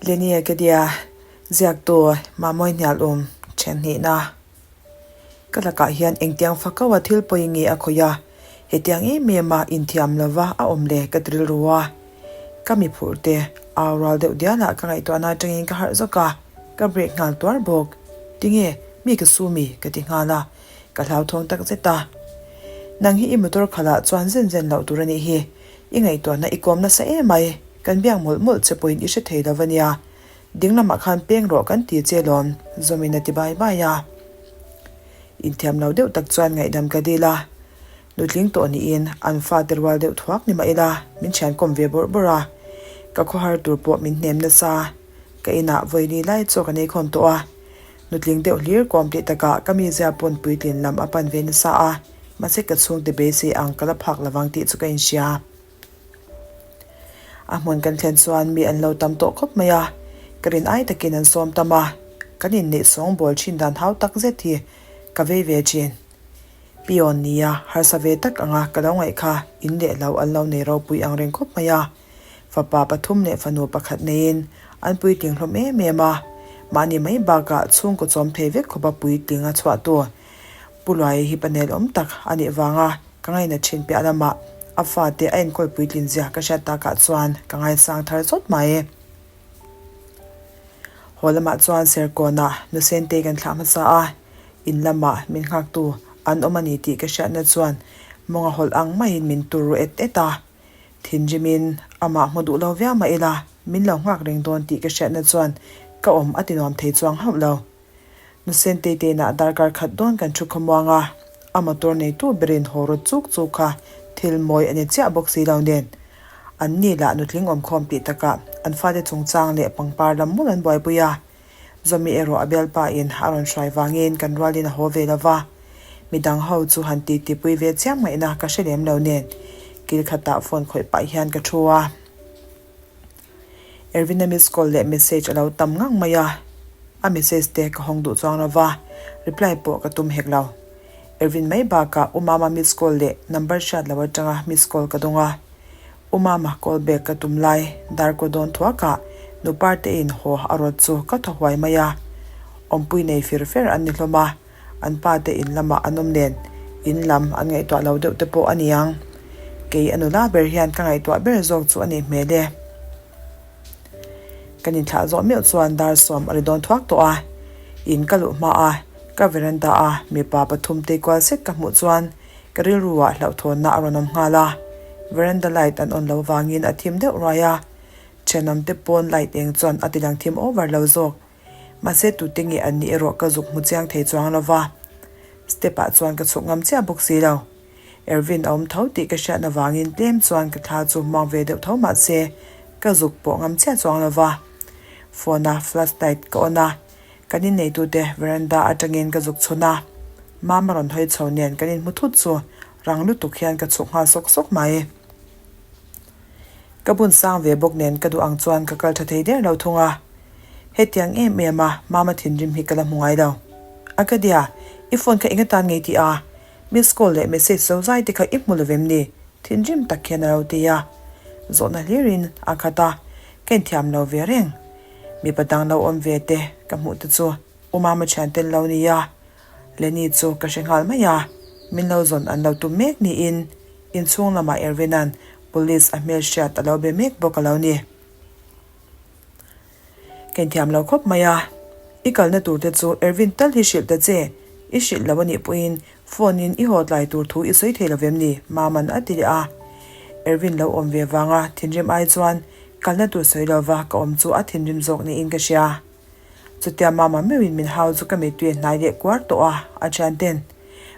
Lenie ka dia, ziaktu Mamawi Hnialum then hnihna. Ka lakah hian engtiang fako a thil pawi nge a khawih a, hetiang em em a inthiam lova a awm le ka ti rilru a. Ka mi phurh te au rual deuh dialah ka ngaihtuahna atangin ka harh zawk a, ka break nghal tuar bawk. Tinge, mi ka su mi? ka ti nghal a, ka hlauthawng tak zet a. Nang hi i motor khalh ah chuan zen zen loh tur a nih hi, I ngaihtuahna i kawm nasa em mai, kan biak mawlh mawlh che pawhin i hre thei lo va nia. Ding lamah khan peng rawh kan ti che lawm, Zawmin a ti bai bai a. Inthiam lo deuh tak chuan ngaihdam ka dil a. Nutling tawh niin an fate rual deuh thuak ni mah ila min thian kawm ve bawrh bawrh a. Ka khawhar tur pawh min hnem nasa. Ka inah vawili lai chaw ka nei khawm tawh a. Nutling deuh hlir kawm tih takah ka mizia pawn puitlin lam a pan ve nasa a, mahse ka chhungte beisei ang ka la phak lovang tih chu ka inhria. A hmun kan thlen chuan mi an lo tam tawh khawp mai a, ka rin ai takin an sawm tam a, kan inneih sawng bawl thin dan hau tak zet hi ka vei ve thin. Pion nia harsa ve tak anga ka lo ngaih kha in leh lo an lo nei ropui ang reng khawp mai a. Fapa pathum leh fanu pakhat neiin an puitling hlawm em em a, mahni mai bakah chhungkaw chawm thei vek khawpa puitling a chhuah tu Pu Luai hi panel awm tak a nih vanga ka ngaina thin piah lamah a fate a enkawl puitlin zia ka hriat takah chuan ka ngaisang thar zawt mai. Haw lamah chuan Serkawnah Nusente kan thlah hmasa a, in lamah min nghaktu an awm a ni tih ka hriatna chuan mawnga hawlh ang maiin min tur ru et et a. Thinrimin amah hmu duh lo viau mah ila min lo nghak reng dawn tih ka hriatna chuan ka awm a ti nuam thei chuang hauh lo. Nusente tena darkar khat dawn kan thu khawmuang a, a motor neitu berin haw rawt chuk chuk kha thil mawi a ni chiah bawk si lo nen. An ni lah nutling awmkhawm tih takah an fate chungchang leh pangpar lam mawlh an buaipui a. Zawmi erawh a bialpa in a rawn hruai vangin kan rualin a haw ve lo va. Midang ho chu han titipui ve chiam ngaihna ka hre lem lo nen kil khatah phone khawih pah hian ka thu a. Ervin-a miss call leh message a lo tam ngang mai a, a message te ka hawng duh chuang lo va, reply pawh ka tum hek lo. Ervin mai bakah U Mama miss call leh number hriat lo atanga miss call ka dawng a, U Mama call back ka tum lai darkaw dawn thuakah nu Partein haw a rawt chu ka thaw huai mai a, awmpui nei fir fer an ni hlawm a, An pa te in lamah an awm nen, in lam an ngaihtuah lo deuh te pawh a niang. Kei a nula ber hian ka ngaihtuah ber zawk chu a nih hmel e. Kan inthlah zawh meuh chuan dar sawm a ri dawn thuak tawh a. In ka luh hma a, ka veranda a mipa pathum te kual sek ka hmuh chuan ka rilru ah hlauhthawnna a rawn awm nghal a. Veranda light an on lo vangin a thim deuh ruai a. Thenawm te pawn light eng chuan a ti lang thim over lo zawk. Mahse tute nge an nih erawh ka zuk hmu chiang thei chuang lo va, step ah chuan ka chhuk ngam chiah bawk si lo. Ervin a awm tho tih ka hriatna vangin tlem chuan ka thla chu hmuak ve deuh tho mahse ka zuk pawh ngam chiah chuang lo va. Phone a flash light ka on a, kan inneitute veranda atangin ka zuk chhun a, Mama rawn hawi chho nen kan inhmu thut chu rang lutuk hian ka chhuk nghal sawk sawk mai. Ka bun sang ve bawk nen ka duh ang chuan ka kal tha thei der lo thung a. Hetiang em em a Mama thinrim hi ka la hmu ngai lo. Akadia, i phone kha eng atan ngei tih a? Miss call leh message zo zai te kha i hmu lo vem ni? Thinrim tak hian a lo ti a. Zawhna hlirin a khat a, ka inthiam lo ve reng. Mipa dang lo awm ve te ka hmuh te chu U Mama thian tel lo nia. Lenny chu ka hre nghal mai a, min lo zawn an lo tum mek niin inchhung lamah Erwin-a'n Police a hmelhriat a lo be mek bawk a lo ni. Ka inthiam lo khawp mai a, i kalna tur te chu Erwin tal hi hrilh ta che, i hrilh lo a nih pawhin phone in i haw tlai tur thu i sawi thei lo vem ni? Maman a ti leh a. Erwin lo awm ve vanga thinrim ai chuan kalna tur sawi lova ka awm chu a thinrim zawk niin ka hria. Chutia mama meuhin min hau chu ka mittui a hnai leh kuar tawh a, a thian ten,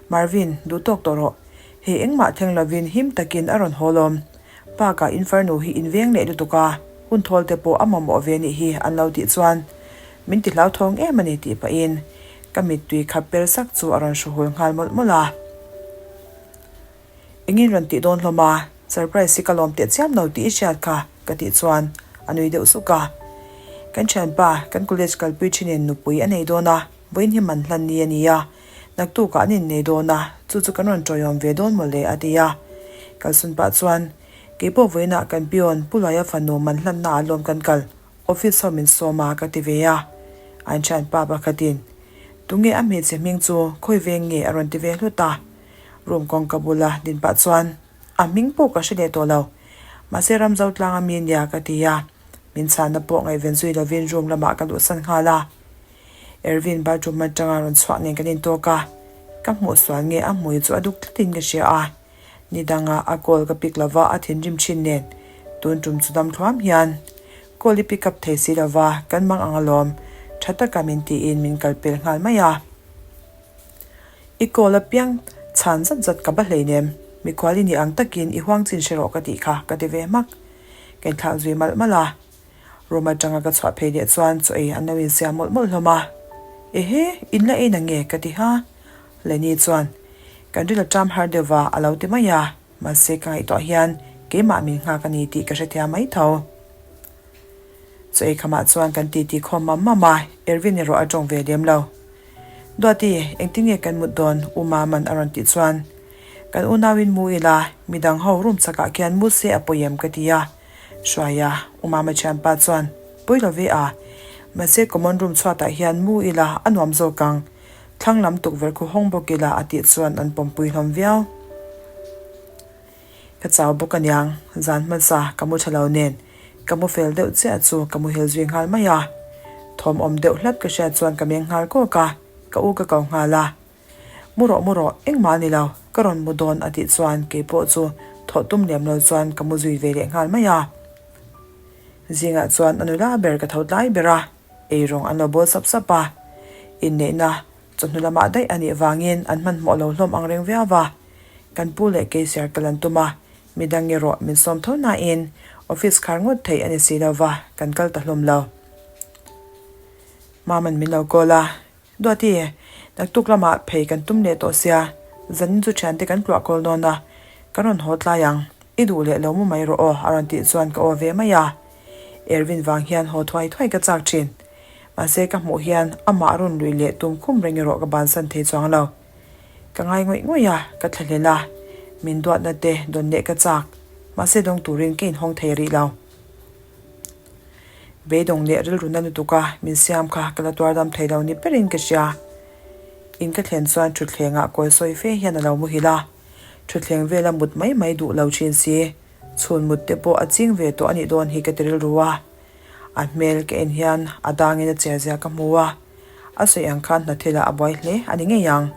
Marvin, duh tawk tawh rawh. Hei engmah thleng lovin him takin a rawn haw lawm. Bakah in farnu hi in veng leh lutuk a, hun thawl te pawh a mamawh ve nih hi an lo tih chuan min ti hlauthawng em a ni tih pahin ka mittui khap per sak chu a rawn hruhul nghal mawlh mawlh a. Engin rawn tih dawn hlawm a, surprise hi ka lawm teh chiam lo tih i hriat kha ka tih chuan a nui deuh suk a. Kan thianpa, kan college kalpui thinin nupui a nei dawn a, vawiin hi man hlan ni a ni a, naktukah an innei dawn a, chu chu kan rawn tawiawm ve dawn mawle a ti a. Kalsun pah chuan, Keipawh vawiinah kan pion Pu Luaia fanu man hlanna ah lawm kan kal. Office ho min sawm a ka ti ve a. An thianpa pakhatin, Tunge a hmeichhe hming chu khawi veng nge a rawn ti ve hlut a. Room kawngka bula din pah chuan, A hming pawh ka hre leh tawh lo. Mahse Ramzau tlanga mi nia ka ti a. Min chhanna pawh ngaihven zui lovin room lamah ka luhsan nghal a. Ervin bathroom atanga rawn chhuah nen kan intawk a, ka hmuh sual nge a hmui chu a duk tlatin ka hria a. Ni danga a call ka pick lova a thinrim thin nen tun tum chu dam thluam hian call i pick up thei si lova kan mang ang alawm tha taka min tiin min kal pel nghal mai a. I call apiang chhan zat zat ka ba hleinem, mikhual i nih ang takin i huang chin hre rawh ka tih kha ka ti ve hmak. Ka inthlak zui malh malh a. Room atanga ka chhuah phei leh chuan chaw ei an lo insiam mawlh mawlh hlawm a. Ehe, in la ei na nge? ka ti ha. Lenny chuan, Kan ril a ṭam har deuh va a lo ti mai a, mahse ka ngaihtuah hian keimah min nghak a ni tih ka hrethiam mai tho. Chaw ei khamah chuan kan titi khawm mam mam a, Ervin erawh a ṭawng ve lem lo. Duati, engtin nge kan mut dawn? U Maman a rawn tih chuan, Kan unauin mu ila, midang ho room chakah khian mu se a pawi em ka ti a. Hruai a, U Mama thianpa chuan, Pawi lo ve a, mahse common room chhuatah hian mu ila a nuam zawk ang, thlang lam tukverh khu hawng bawk ila a tih chuan an pawmpui hlawm viau. Ka chau bawk aniang, zan hmasa ka mu tha lo nen ka mu fel deuh chiah chu ka muhil zui nghal mai a, thawm awm deuh hlat ka hriat chuan ka meng nghal kawk a, ka u ka ko nghal a. Mu rawh mu rawh, engmah a ni lo, ka rawn mu dawn a tih chuan kei pawh chu thawh tum lem lo chuan ka mu zui ve leh nghal mai a. Zingah chuan a nula ber ka tho tlai ber a, eirawng an lo bawl sap sap a. Inneihna chawhnu lamah daih a nih vangin an hmanhmawh lo hlawm ang reng viau va. Kan pu leh kei siar kal an tum a, midang erawh min sawm tho nain office khar ngawt theih a ni si lo va, kan kal ta hlawm lo. Maman min lo call a, Duati, naktuk lamah phei kan tum leh tawh sia, zanin chu thiante kan tluah kawl dawn a, ka rawn haw tlai ang, i duh leh lo mu mai rawh aw a rawn tih chuan ka aw ve mai a. Ervin vang hian haw thuai thuai ka chak thin. Mahse ka hmuh hian amah rawn lui leh tum khum reng erawh ka bansan thei chuang lo. Ka ngai ngawih ngawih a, ka thlahlel a, min duatna te dawn leh ka chak, mahse dawng turin ka inhawng thei rih lo. Beidawng leh rilru na lutuk a min siam kha ka la tuar dam thei lo ni berin ka hria. In ka thlen chuan thutthleng ah kawi sawi fe hian a lo muhil a, thutthleng vel a mut mai mai duh lo thin si, chhun mut te pawh a ching ve tawh a nih dawn hi ka ti rilru a. A hmel ka en hian a dangin a cher zia ka hmu a, a sawi ang khan hna thil ah a buai hle a ni ngei ang.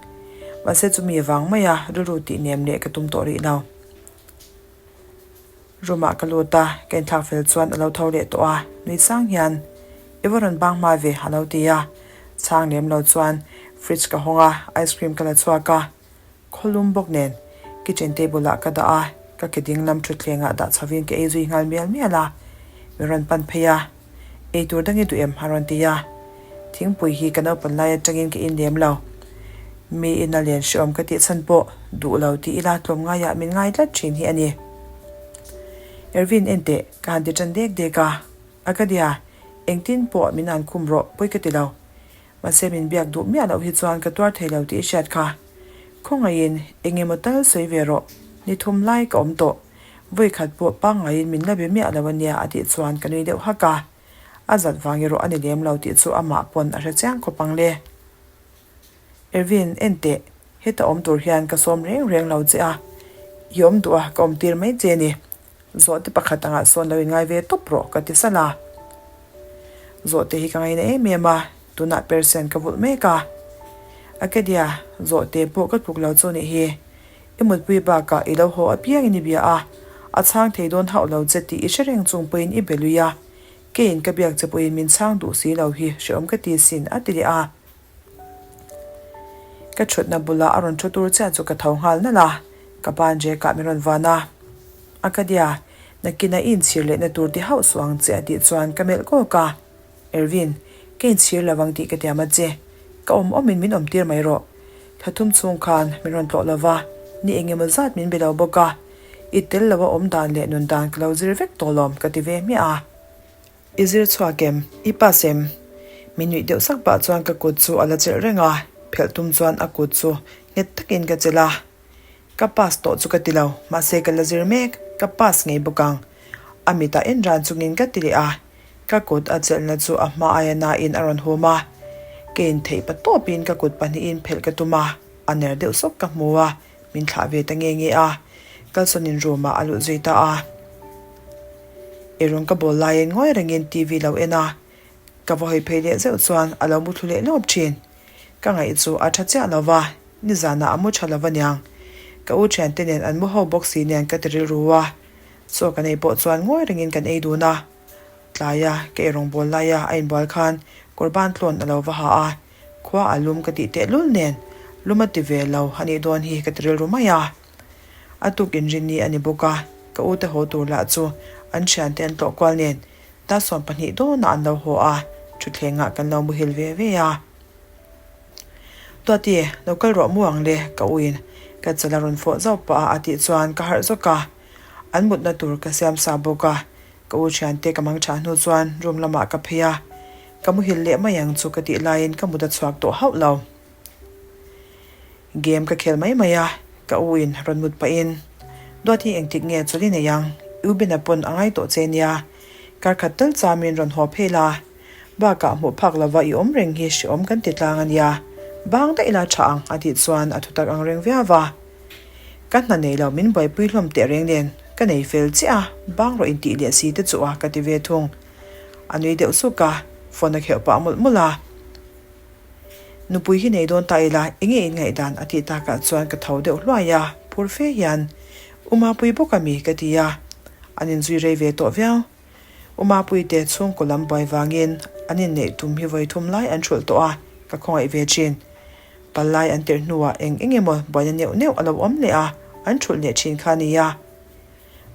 Mahse chumi vang mai a rilru tih nem leh ka tum tawh rih lo. Room ah ka lut a, ka inthlak fel chuan a lo tho leh tawh a, nui sang hian I va rawn bang hma ve a lo ti a, chhang lem lo chuan fridge ka hawng a, ice cream ka la chhuak a, khawlum bawk nen kitchen table ah ka dah a, ka ke ding lam thutthleng ah dah chho in ka ei zui nghal mial mial a, min rawn pan phei a, Ei tur dang i duh em? a rawn ti a, thingpui hi ka naupan lai atangin ka in lem lo. Mi in a len hreawm ka tih chhan pawh duh lo ti ila tlawmngaiah min ngai tlat thin hi a ni. Ervin enteh ka han ti tan dek dek a, Akadia, engtin pawh min an khum rawh pawi ka ti lo. Mahse min biak duh miah loh hi chuan ka tuar thei lo tih i hriat kha. Khawngaihin eng emaw tal sawi ve rawh, ni thum lai ka awm tawh. Vawi khat pawh pangngaiin min la be miah lo a nia a tih chuan ka nui deuh hak a. A zat vang erawh a ni lem lo tih chu amah pawn a hre chiang khawp ang le. Ervin, en teh, heta awm tur hian ka sawm reng reng lo che a, i awm duh a ka awm tir mai che ni. Zawhte pakhat angah sawn lo inngai ve tawp rawh ka ti salh a. Zawhte hi ka ngaina em em a, tunah persen ka vulh mek a. Acadia, zawhte pawh ka tluk lo chu nih hi. I mutpui bakah i lo haw apiangin i bia a, a chhang thei dawn hauh lo che tih i hre reng chung pawhin i be lui a, keiin ka biak che pawhin min chhang duh si lo hi hreawm ka ti sin a ti leh a. Ka thutna bulah a rawn thu tur chiah chu ka tho nghal nalh a, ka ban Jack-ah min rawn van a. Acadia, nakinah i inchhir lehna tur ti hauh suh ang che a tih chuan ka melh kawk a. Ervin, ka inchhir lo ang tih ka tiam a che. Ka awm awmin min awmtir mai rawh. Thla thum chhung khan min rawn tlawh lo va, ni eng emaw zat min be lo bawk a. I tel lo a awm dan leh nun dan ka lo zir vek tawh lawm ka ti ve hmiah a. I zir chhuak em? I pass em? Min nuih deuh sak pah chuan ka kut chu a la chelh reng a, phelh tum chuan a kut chu nghet takin ka chelh a. Ka pass tawh chu ka ti lo, mahse ka la zir mek, ka pass ngei bawk ang. A mitah en ran chungin ka ti leh a. Ka kut a chelhna chu a hma aia nain a rawn hum a, ka intheih pa tawpin ka kut pahnihin phelh ka tum a, a ner deuh sawk ka hmu a, min thlah ve ta nge nge a, kalsawnin room ah a luh zui ta a. Eirawng ka bawl laiin ngawi rengin TV lo en a, ka va hawi phei leh zeuh chuan a lo mu thlu leh lawp thin. Ka ngaih chu a tha chiah lo va, nizanah a mu tha lo aniang. Ka u thiante nen an mu ho bawk si nen ka ti rilru a, chaw kan ei pawh chuan ngawi rengin kan ei dun a. Tlaia ka eirawng bawl laia a inbual khan kawrban tlawn a lo va ha a, khua a lum ka tih tehlul nen lum a ti ve lo a nih dawn hi ka ti rilru mai a. A tuk inrinni a ni bawk a, ka u te haw tur lah chu an thiante an tlawh kual nen Tasawm pahnih dawnah an lo haw a, thutthlengah kan lo muhil ve ve a. Tuati, lo kal rawh mu ang le, ka uin ka chal a rawn fawh zauh pah a a tih chuan ka harh zawk a. An mutna tur ka siam sa bawk a, ka u thiante ka mang tha hnu chuan room lamah ka phei a. Ka muhil leh mai ang chu ka tih laiin ka mut a chhuak tawh hauh lo. Game ka khel mai mai a, ka u in rawn mut pahin, Duat hi engtik nge chawlh i nei ang? U Bena pawn a ngai tawh che nia. Kar khat tal chamin rawn haw phei la. Bakah hmuh phak lova i awm reng hi hrehawm kan ti tlang a nia. Bang daih la tha ang a tih chuan a thutak ang reng viau a. Ka hna nei lo min buaipui hlawm teh reng nen ka nei fel chiah a, bang rawh intih leh si te chu a ka ti ve thung. A nui deuh suk a, phone a kheuh pah mawlh mawlh a. Nupui hi nei dawn ta ila, enge in ngaihdan a tih takah chuan ka tho deuh hluai a, phur fe hian, U Mapui bawk a mi? ka ti a, an inzui rei ve tawh viau. U Mapui te chhungkaw lam buai vangin an inneih tum hi vawi thum lai an hrulh tawh a, ka khawngaih ve thin. Palai an tirh hnuah eng eng emaw buaina neuh neuh a lo awm leh a, an hrulh leh thin kha a nia.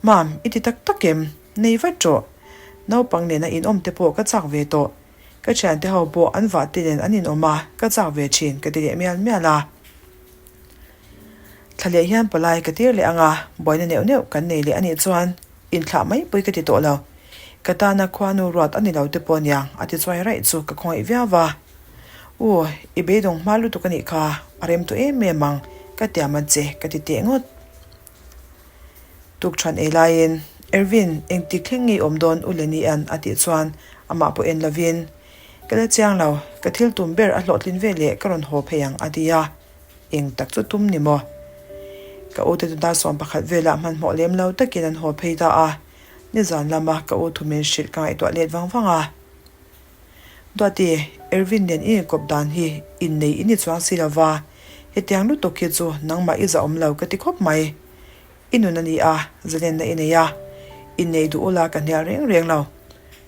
Mam, i ti tak tak em? Nei vat rawh. Naupang nena inawm te pawh ka chak ve tawh. Ka thiante ho pawh an vah te nen an inawm a, ka chak ve thin ka ti leh mial mial a. Thla leh hian palai ka tir leh ang a, buaina neuh neuh kan nei leh anih chuan inthlah mai pui ka ti tawh lo. Ka tana khuanu ruat a ni lo te pawh aniang a ti chuai raih chu ka khawngaih viau va. U, i beidawng hma lutuk anih kha, a rem tawh em em ang, ka tiam a che ka ti teh ngawt. Tukṭhuan ei laiin, Ervin, engtik thleng nge i awm dawn U Leni-a'n a tih chuan amah pawh en lovin, Ka la chiang lo, ka thil tum ber a hlawhtlin ve leh ka rawn haw phei ang a ti a. Eng tak chu tum ni maw? Ka ute chu dar 11 velah hmanhmawh lem lo takin an haw phei ta a, nizan lama ka u thumin hrilh ka ngaihtuah let vang vang a. Duati, Ervin nen i inkawp dan hi innei i ni chuang si lo va, hetiang lutuk hi chu nangmah i zahawm lo ka ti khawp mai. I nun a ni a, zalenna i nei a, innei duh ula ka hnial reng reng lo.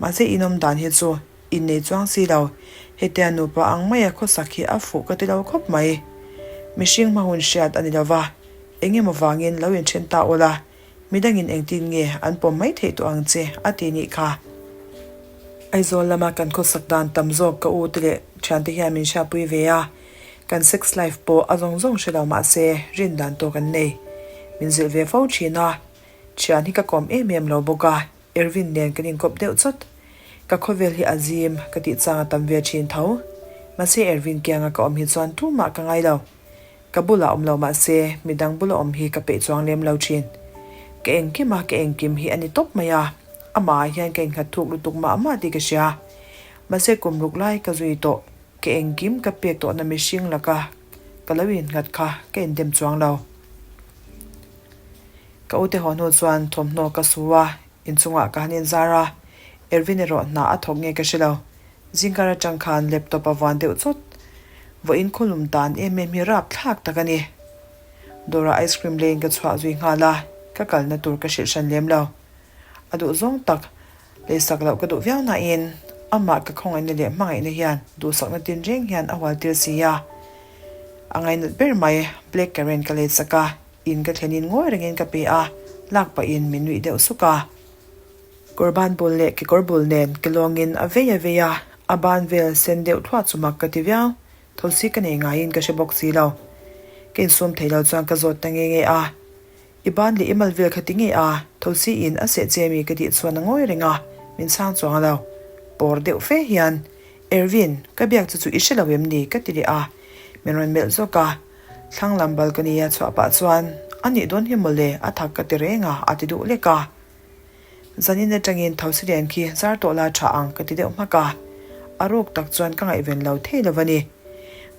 Mahse inawm dan hi chu innei chuang si lo, hetia nupa ang maia khawsak hi a fuh ka ti lo khawp mai. Mihring hma hun hriat a ni lo va, eng emaw vangin lo inthen ta ula, Midangin engtin nge an pawm mai theih tawh ang che a ti nih kha. Aizawl lama kan khawsak dan tam zawk ka u te leh thiante hian min hriatpui ve a, kan sex life pawh a zawng zawng hre lo mah se rin dan tawk an nei. Min zilh ve fo thin a, thian hi ka kawm em em lo bawk a, Ervin nen kan inkawp deuh chawt. Ka khawvel hi a zim ka tih chang a tam ve thin tho. Mahse Ervin kianga ka awm hi chuan tumah ka ngai lo. Ka bulah awm lo mah se midang bula awm hi ka peih chuang lem lo thin. Ka engkim a, ka engkim hi a ni tawp mai a, amah ah hian ka innghat thuk lutuk mah mah tih ka hria. Mahse kum ruk lai ka zui tawh, ka engkim ka pek tawhna mihring laka ka lo innghat kha ka indem chuang lo. Ka ute haw hnu chuan thawmhnaw ka su a, inchungah ka han inzar a, Ervin erawh hna a thawk nge ka hre lo. Zingkar atang khan laptop a vuan deuh chawt. Vawiin khawlum dan em em hi rap thlak tak a ni. Dawrah ice cream leiin ka chhuah zui nghal a, ka kalna tur ka hrilh hran lem lo. A duh zawng tak leisak loh ka duh viau nain amah ka khawngaihna leh hmangaihna hian duhsakna tinreng hian a hual tir si a. A ngainat ber mai black currant ka leisak a, in ka thlenin ngawi rengin ka pe a, lak pahin min nuih deuh suk a. Kawrban bul leh kekawr bul nen ke lawngin a vei a vei a, a ban vel sen deuh thluah chu mak ka ti viau. Thosi ka nei ngaiin ka hre bawk si lo. Ka insum thei lo chuan ka zawt ta nge nge a. I ban leh i mal vel kha ti nge a, thosi in a seh che mi ka tih chuan a ngawi reng a, min chhang chuang lo. Pawr deuh fe hian, Ervin, ka biak chu chu i hre lo em ni? ka ti leh a, min rawn melh zawk a. Thlang lam balcony a chhuah pah chuan, A nih dawn hi mawle, a thak ka ti reng a, a ti duh lek a. Zanin atangin thosi lian khi zar tawh la tha ang ka ti deuh hmak a, a ruk tak chuan ka ngaihven lo thei lo a ni.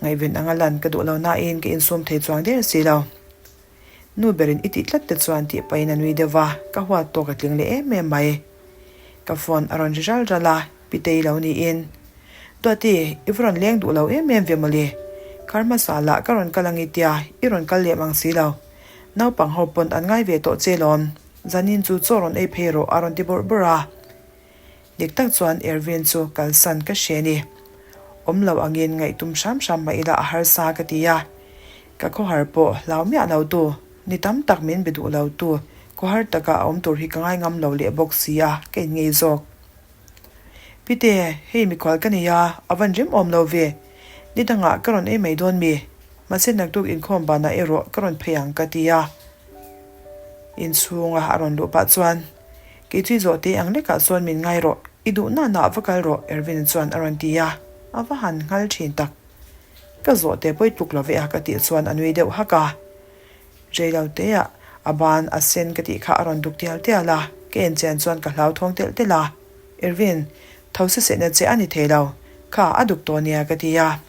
Ngaihven anga lan ka duh lo nain ka insum thei chuang der si lo. Nu berin i tih tlat te chuan tih pahin a nui deuh va, ka huat tawk a tling leh em em mai. Ka phone a rawn ri ral ral a, Pitei lo niin. Duati, i va rawn leng duh lo em em ve mawle. Kar hmasa lah ka rawn kal ang i tia, i rawn kal leh mang si lo. Naupang ho pawn an ngai ve tawh che lawm. Zanin chu chaw rawn ei phei rawh a rawn ti bawrh bawrh a. Dik tak chuan Ervin chu kalsan ka hre ni. Awm lo angin ngaihtum hram hram mah ila a harsa ka ti a. Ka khawhar pawh hlau miah lo tu, ni tam tak min be duh lo tu, khawhar taka a awm tur hi ka ngai ngam lo leh bawk si a, ka inngei zawk. Pite, hei mikhual ka nei a, a van rem awm lo ve. Ni dangah ka rawn ei mai dawn mi? Mahse naktuk inkhawm banah erawh ka rawn phei ang ka ti a. Inchhunga a rawn luh pah chuan, Kei chu i zawh te ang lekah chuan min ngai rawh, i duh na na va kal rawh Ervin chuan a rawn ti a, a va han nghal thin tak. Ka zawh te pawi tluk lo ve a ka tih chuan a nui deuh hak a. Reilo teah a ban a sen ka tih kha a rawn duk tial tial a, ka en chian chuan ka hlauthawng telh telh a. Ervin, tho si sehna che a ni thei lo, kha a duk tawh nia ka ti a.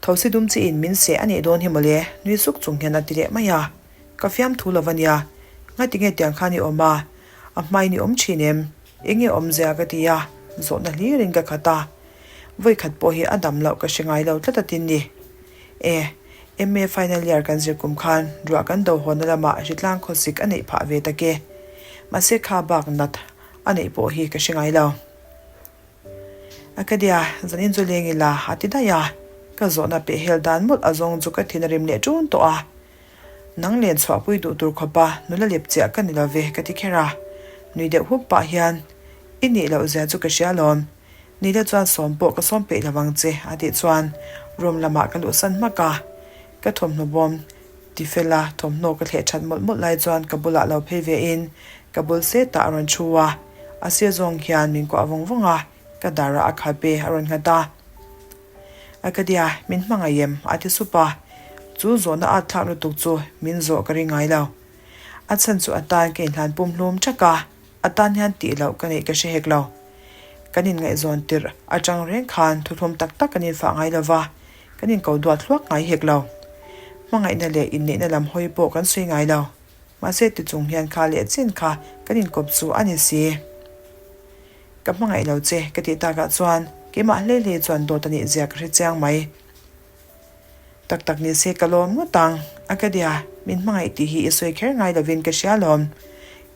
Thosi dum chi in min seh a nih dawn hi mawle, nui suk chung hian a ti leh mai a. Ka fiamthu lo va nia, ngati nge tiang khan i awm a, a hmain i awm thin em? Enge awmzia ka ti a, zawhna hlirin ka khat a. Vawikhat pawh hi a dam loh ka hre ngai lo tlat a tin ni. E, MA final year kan zir kum khan ruah kan do hawnna lamah hritlang khawsik a neih phah ve tak e. Mahse kha bak nat a neih pawh hi ka hre ngai lo. Acadia, zanin chu leng ila a ti daih a, ka zawhna pehhel dan mawlh a zawng chu ka thin a rim leh ṭun tawh a. Nang len chhuahpui duh tur khawpa nula lep chiah ka ni lo ve ka ti kher a, nui deuh hup pah hian, I nih loh zia chu ka hria alawm, Nila chuan sawm pawh ka sawm peih lo ang che a tih chuan room lamah ka luhsan hmak a, ka thawmhnaw bawm Tifela thawmhnaw ka thleh that mawlh mawlh lai chuan ka bulah lo phei ve in ka bul setah a rawn thu a, a sir zawng hian min kuah vawng vawng a, ka darah a kha pe a rawn nghat a. Acadia, min hmangaih em? a ti sup a, chu zawhna at thlak lutuk chu min zawh ka ring ngai lo. A chhan chu a tan ka inhlan pum hlum thak a, a tan hian tih loh ka neih ka hre hek lo. Kan inngaihzawn tirh atang reng khan thuthlum tak tak kan infah ngai lo va, Kan inko duat hluak ngai hek lo. Hmangaihna leh inneihna lam hawi pawh kan sawi ngai lo. Mahse tichung hian kha leh chin kha kan inkawp chu a ni si. Ka hmangaih lo che ka tih takah chuan keimah hlei hlei chuan dawt a nih zia ka hre chiang mai. Tak tak ni se ka lawm ngawt ang. Acadia, min hmangaih tih hi i sawi kher ngai lovin ka hria lawm.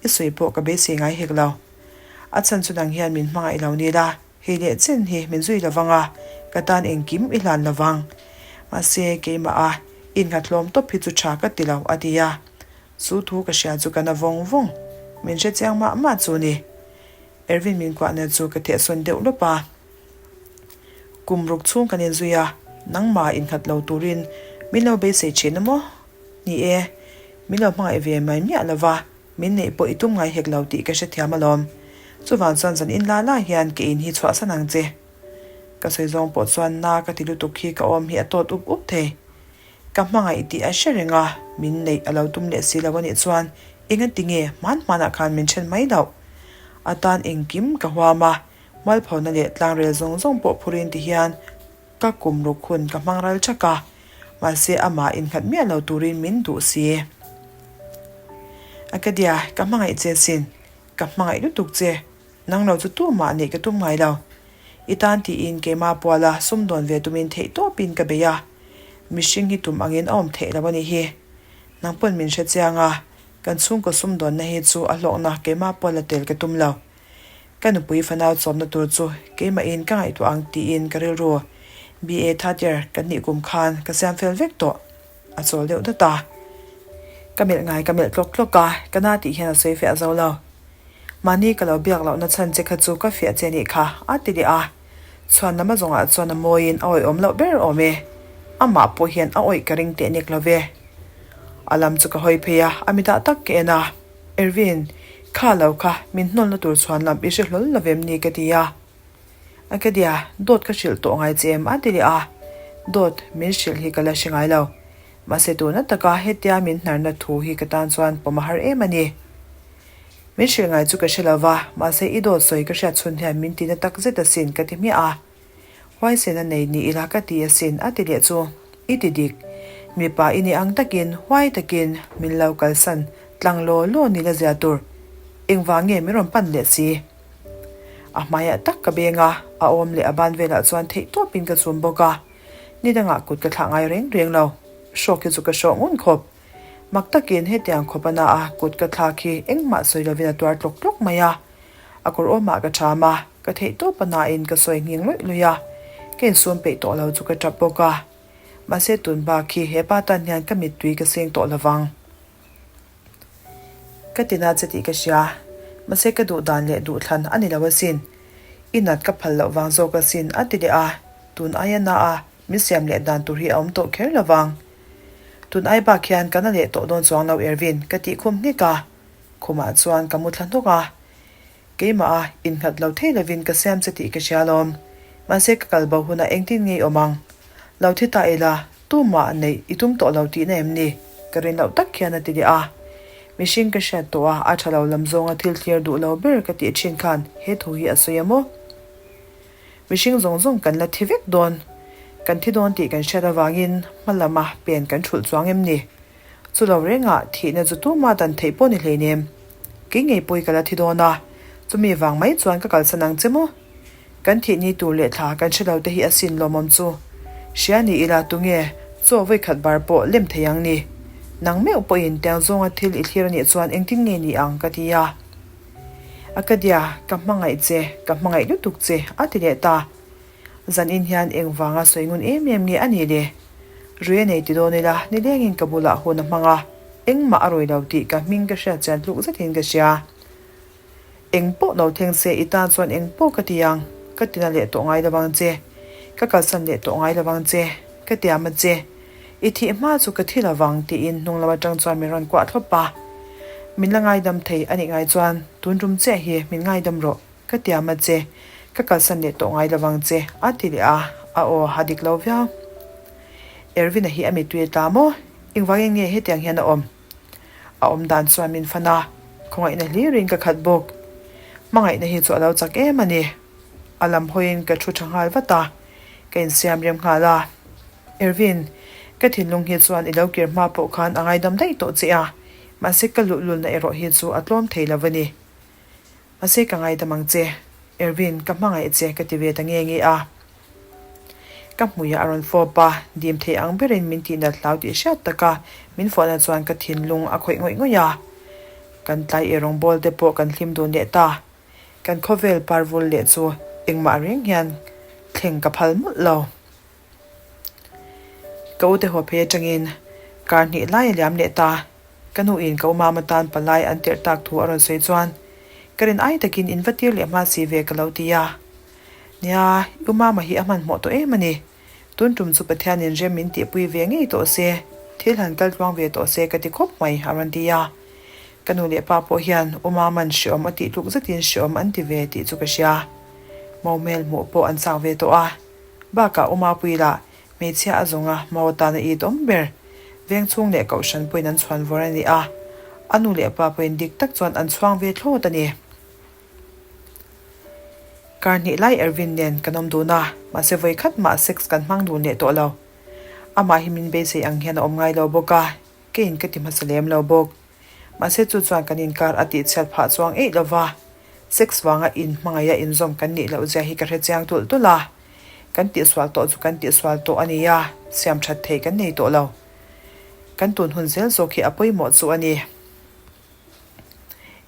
I sawi pawh ka beisei ngai hek lo. A chhan chu nang hian min hmangaih lo ni la. Hei leh chen hi min zui lovang a, ka tan engkim i hlan lovang. Mahse, keimah a innghat hlawm tawp hi chu tha ka ti lo, a ti a. Chu thu ka hria chu ka na vawng vawng. Min hre chiang mah mah chu ni. Ervin min kuahna chu ka thehsawn deuh lawp a. Kum ruk chhung kan inzui a, nangmah innghat lo turin min lo beisei thin a maw? Ni e, min lo hmangaih ve mai miah lova. Min neih pawh i tum ngai hek lo tih ka hrethiam alawm. Chuvang chuan zan in la la hian ke in hi chhuahsan ang che. Ka sawi zawng pawh chuan na ka ti lutuk hi ka awm hi a tawt up up thei. Ka hmangaih tih a hre reng a, min neih a lo tum leh si lo anih chuan enga ti nge hman hmanah khan min then mai loh. A tan engkim ka huam a, mualphona leh tlangrel zawng zawng pawh phurin ti hian Ka kum ruk hun ka hmang ral thak a, mahse amah innghat miah lo turin min duh si. Acadia, ka hmangaih che sin, ka hmangaih lutuk che, nang lo chu tumah neih ka tum ngai lo. I tan tiin keimah puala sumdawn ve tumin theih tawpin ka bei a, mihring hi tum angin a awm theih lo a nih hi. Nang pawn min hre chiang a, kan chhungkaw sumdawnna hi chu a hlawkna keimah puala tel ka tum lo. Ka nupui fanau chawmna tur chu keimahin ka ngaihtuah ang tiin ka rilru BA third year kan nih kum khan ka siam fel vek tawh. A chawl deuh dawt a. Ka melh ngai ka melh tlawk tlawk a, ka na tih hian a sawi fiah zo lo. Mahni ka lo biak lohna chhan che kha chu ka fiah che nih kha a ti leh a. Chhuan lam a zawngah chuan a mawiin a awih awm loh ber awm e. Amah pawh hian a awih ka ring teh nek lo ve. A lam chu ka hawi phei a, a mitah tak ka en a. Ervin, kha lo kha, min hnawlna tur chhuan lam i hre hlawl lo vem ni ka ti a. Acadia, dawt ka hrilh tawh ngai che em a ti leh a. Dawt, min hrilh hi ka la hre ngai lo. Mahse tuna taka hetia min hnarna thu hi ka tan chuan pawm a har em a ni. Min hrilh ngai chu ka hre lo va, mahse i dawt sawi ka hriat chhun hian min tina tak zet asin ka ti hmiah a. Huaisen a nei ni ila ka ti asin a ti leh chu. I ti dik. Mipa i nih ang takin, huai takin min lo kalsan tlang law law ni la zia tur. Engvang nge min rawn pan leh si? A hmaiah tak ka beng a, a awm leh a ban velah chuan theih tawpin ka chum bawk a. Ni dangah kut ka thlah ngai reng reng lo. Hrawk hi chu ka hrawh ngun khawp. Mak takin hetiang khawp a na a, kut ka thlak hi engmah sawi lovin a tuar tlawk tlawk mai a. A kawr awmah ka ṭham a, ka theih tawp a nain ka sawi nghing luih luih a. Ka insum peih tawh lo chu ka ṭap bawk a. Mahse tun bak hi hepa tan hian ka mittui ka seng tawh lovang. Ka ti na che tih ka hria. Mahse ka duh dan leh duh thlan a ni lo asin. I nat ka phal loh vang zawk asin a ti leh a, tun aia na a min siam leh dan tur hi a awm tawh kher lovang. Tun ai bak hian ka na leh tawh dawn chuang lo Ervin ka tih khum nghek a, khumah chuan ka mu thla hnawk a. Keimah a innghat lo thei lovin ka siam che tih ka hria alawm. Mahse ka kal bo hunah engtin nge i awm ang? Lo thi ta ila, tumah neih i tum tawh lo tihna em ni? Ka rin loh tak hian a ti leh a. Mihring ka hriat tawh a, a tha lo lam zawnga thil thlir duh lo ber ka tih thin khan he thu hi a sawi a maw? Mihring zawng zawng kan la thi vek dawn. Kan thi dawn tih kan hriat avangin hma lama pen kan thulh chuang em ni? Chu lo rengah thihna chu tuma dan theih pawh ni hleinem. Kei ngei pawi ka la thi dawn a, chumi vang mai chuan ka kalsan ang che maw? Kan thih ni tur leh thla kan hre lo te hi asin lawmawm chu. Hria ni ila tunge chaw vawikhat bar pawh lem thei ang ni? Nang meuh pawhin tiang zawnga thil i thlir anih chuan engtin nge ni ang ka ti a. Akadia, ka hmangaih che, ka hmangaih lutuk che a ti leh ta. Zanin hian engvanga sawi ngun em em nge a nih le? Rui a nei ti dawn ila, nilengin ka bulah hun a hmang a, engmah a rawi lo tih ka hming ka hriat chian tluk zetin ka hria. Eng pawh lo thleng se i tan chuan eng pawh ka ti ang, ka tina leh tawh ngai lovang che, ka kalsan leh tawh ngai lovang che, ka tiam a che, i thih hma chu ka thi lovang tiin hnung lam atang chuan min rawn kuah thlawp a. Min la ngaidam thei a nih ngai chuan tun tum chiah hi min ngaidam rawh. Ka tiam a che, ka kalsan leh tawh ngai lovang che, a ti leh a, a aw a dik lo viau. Ervin-a hi a mittui a tla maw? Engvangin nge hetiang hian a awm? A awm dan chuan min fan a, khawngaihna hlirin ka khat bawk. Hmangaihna hi chu a lo chak em a ni. A lam hawiin ka thu tha nghal vat a, ka insiam rem nghal a. Ervin, ka thinlung hi chuan i lo kir hma pawh khan a ngaidam daih tawh che a, mahse ka luhlulna erawh hi chu a tlawm thei lo a ni. Mahse ka ngaidam ang che, Ervin, ka hmangaih che ka ti ve ta nge nge a. Ka hmuiah a rawn fawp a, dim thei ang berin min tihnat hlau tih hriat taka min fawhna chuan ka thinlung a khawih ngawih ngawih a. Kan tlai eirawng bawl te pawh kan hlim dun leh ta. Kan khawvel parvul leh chu engmah reng hian thleng ka phal mawlh lo. Ka ute haw phei atangin kar hnih lai a liam leh ta. Ka nu in ka umam atan palai an tirh tak thu a rawn sawi chuan ka rin ai takin in va tir leh hma si ve ka lo ti a. Nia, i umama hi a hmanhmawh tawh em a ni. Tun tum chu Pathianin rem min tihpui ve ngei tawh se, thil han kal tluang ve tawh se ka ti khawp mai a rawn ti a. Ka nu leh pa pawh hian umaman hreawm a tih tluk zetin hreawm an ti ve tih chu ka hria. Maumel hmuh pawh an chak ve tawh a. Bakah Umapui lah hmeichhia a zawng a, mau atana it awm ber. Veng chhung leh kohhran pawhin an chhuan vawr a ni a, a nu leh pa pawhin dik tak chuan an chhuang ve thlawt a ni. Kar hnih lai Ervin nen kan awm dun a, mahse vawi khat mah sex kan hmang dun leh tawh lo. Amah hi min beisei ang hian a awm ngai lo bawk a, keiin ka ti hmasa lem lo bawk. Mahse chu chuan kan inkar a tihchhiat phah chuang eih lo va, sex vanga in hmangaih a inzawm kan nih loh zia hi ka hre chiang tulh tulh a. Kan tihsual tawh chu kan tihsual tawh a ni a, siam that thei kan nei tawh lo. Kan tun hun zel zawk hi a pawimawh chu a ni.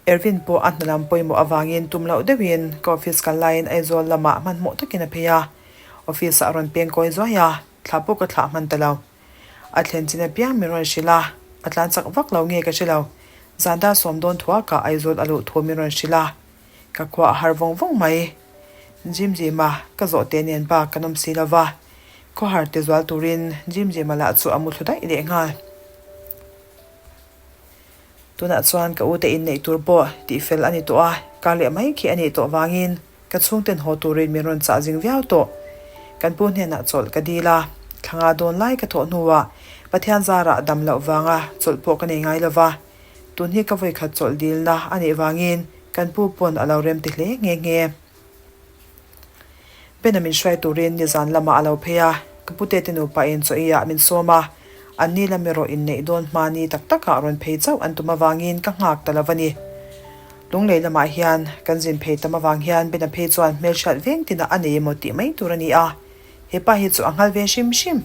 Ervin pawh a hna lam pawimawh avangin tum loh deuhin ka office kal laiin Aizawl lamah hmanhmawh takin a phei a, office ah a rawn peng kawi zuai a, thla pawh ka thlah hman ta lo. A thlen chin apiang min rawn hrilh a, a tlan chak vak lo nge ka hre lo. Zan dar sawm dawn thuakah Aizawl a luh thu min rawn hrilh a, ka khua a har vawng vawng mai. Jim Jima ka zawh teh nen bak kan awm si lo va, khawhar ti zual turin Jim Jima lah chu a mu thlu daih leh nghal. Tunah chuan ka ute inneih tur pawh tihfel a ni tawh a, kar leh mai khi a nih tawh vangin Ka chhungten haw turin min rawn chah zing viau tawh. Kan pu hnenah chawlh ka dil a, thla nga dawn lai ka thawh hnuah Pathian zarah dam loh vanga chawlh pawh ka nei ngai lo va. Tun hi ka vawikhat chawlh dilna a nih vangin kan pu pawn a lo rem ti hle nghe nghe. Bena min hruai turin nizan lamah a lo phei a, ka pute te nupa in chaw eiah min sawm a, an ni lam erawh inneih dawn hma ni tak takah rawn phei chauh an tum avangin ka nghak ta lo a ni. Lunglei lamah hian kan zin phei tam avang hian Bena phei chuan hmelhriat veng tinah a nei emaw tih mai tur a ni a, he pa hi chu a nghal ve hrim hrim.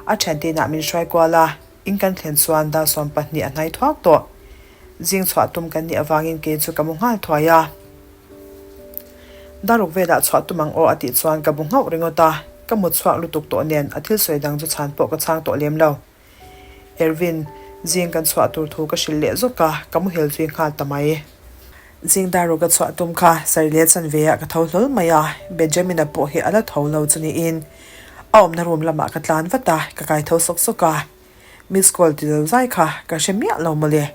A thiante inah min hruai kual a, in kan thlen chuan dar 12 a hnai thuak tawh. Zing chhuah tum kan nih avangin kei chu ka mu nghal thuai a. Daruk velah chhuah tum ang aw a tih chuan ka bu nghauh ringawt a, ka mut chhuak lutuk tawh nen a thil sawi dang chu chhan pawh ka chhang tawh lem lo. Ervin, zing kan chhuah tur thu ka hrilh leh zawk a, ka muhil zui nghal ta mai. Zing daruk a chhuah tum kha Sarileh chanve ah ka tho hlawl mai a, Benjamin-a pawh hi a la tho lo chu niin a awmna room lamah ka tlan vat a, ka kai tho sawk sawk a. Miss call ti lo zai kha ka hre miah lo mawle.